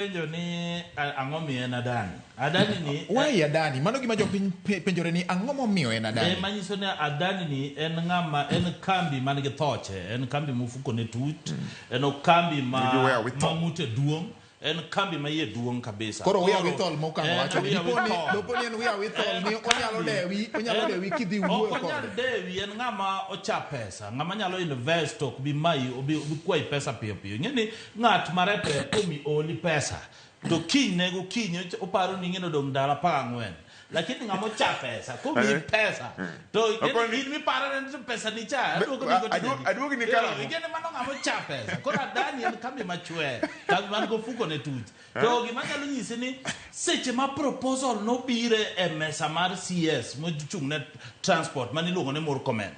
Penjo ni ang'o miyo en Adani? Adani ni Why Adani? Mano gima jopiny penjore ni ang'o momiyo en Adani? E manyiso ni Adani ni en ng'ama en kambi man gi thoche, en kambi mofuko ne tut, en kambi ma Nigi where we ma talk. ng'ute duong', en kambi ma iye duong' kabisa. Koro we are with all mokang en wacho ni we are with dipo ni all. dipo ni en we are with all En ni onyalo kambi- dewi, onyalo en- dewi kidhi wuoyo Ok onyal kode. dewi, en ng'ama ocha pesa, ng'ama nyalo invest ok bi mayi, obi obi kwayi pesa piyo piyo. Ing'e ni Ng'at ma reprep komi oli pesa to kinyne gokinyi oparo ni ing'e ni odong' ndalo 14. Lakini ng'ama ocha pesa komiyi Eh. pesa to Okoni- in miparo ni pesa ni cha aduogo ni go Aduogni karang'o? Ing'e ni mano ng'ama ocha pesa. Koro Adani en kambi machwe, kambi man gofuko ne tuch. To gima anyalo nyisi ni seche ma proposal nobire e mesa mar CS mochung' ne transport mane iluongo ni Murkomen.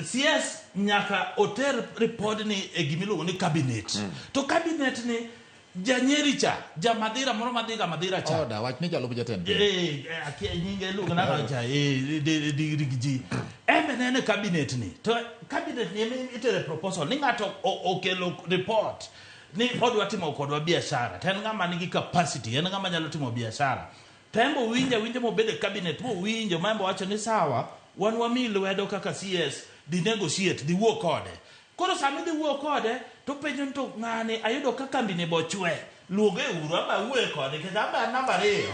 CS nyaka oter ripod ni e gima iluongo ni cabinet. To cabinet ni janyeri cha, jamadhira moro madhiga madhira cha. Oda, wach ni jalup jatend piny. Eh, akia nyinge iluongo nang'o cha? Eh, ji. En be ne en e cabinet ni. To cabinet ni ema itere proposal ni ng'ato okelo report ni odwa timo kodwa biashara. To en ng'ama nigi capacity, en ng'ama nyalo timo biashara. To en be owinjo awinja mobedo e cabinet mowinjo ma en be owacho ni sawa, wan wamiyi lwedo kaka CS, dhi negotiate, dhi wuo kode. Koro sama idhi wuo kode, to openjo ni to ng'ani ayudo ka kambi ni be ochwe, luonge uru amba awuoye kode nikech amba an namba ariyo.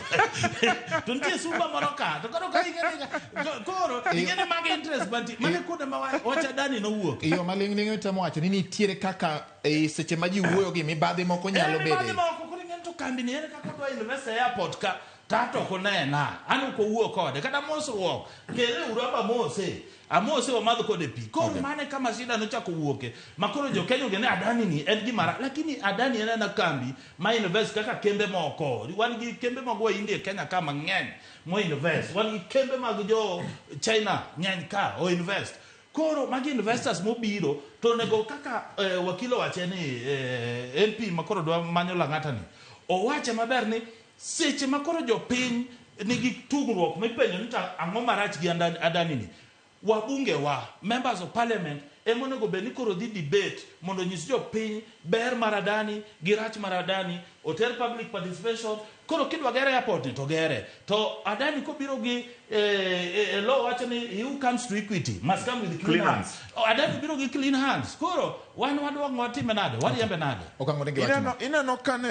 To nitie sumba moro ka, to koro ka ing'e ni koro ing'e ni mago interest mantie, mano e kuonde ma wach Adani nowuoke. E yo maling'ling' itemo wacho ni nitiere kaka e seche ma ji wuoyo gi mibadhi moko nyalo Eh, mibadhi bede. moko koro ing'e ni to kambi ni ere kaka odwa invest e airport ka to ato ok onena an ok owuo kode kata mosruok kele uru aba mose amose wamadh kode pi koro okay. Mane kama shida nochako wuoke ma koro jo Kenya ogene Adani ni en gima rach lakini Adani en ena kambi ma invest kaka kembe moko wan gi kembe mag Wahindi e Kenya ka mang'eny mo invest wan gi kembe mag jo China ng'eny ka o invest Koro magi investors mobiro to onego kaka eh, wakil owache ni eh, MP ma koro dwa manyo Lang'ata ni owache maber ni seche ma koro jopiny nigi tugruok mipenjo ni to ang'o marach gi Adani ni wabunge wa members of parliament ema onego bed ni koro dhi debate mondo onyis jopiny ber mar Adani gi rach mar Adani oter public participation koro kidwa ger airport ni to gere to Adani kobiro gi eh, eh, law wacho ni he who comes to equity must come with clean, Clean hands. hands. Oh, Adani biro gi clean hands koro wan wadwa watime nade wariembe nade Okang'o ne giwacho Ineno, ineno kane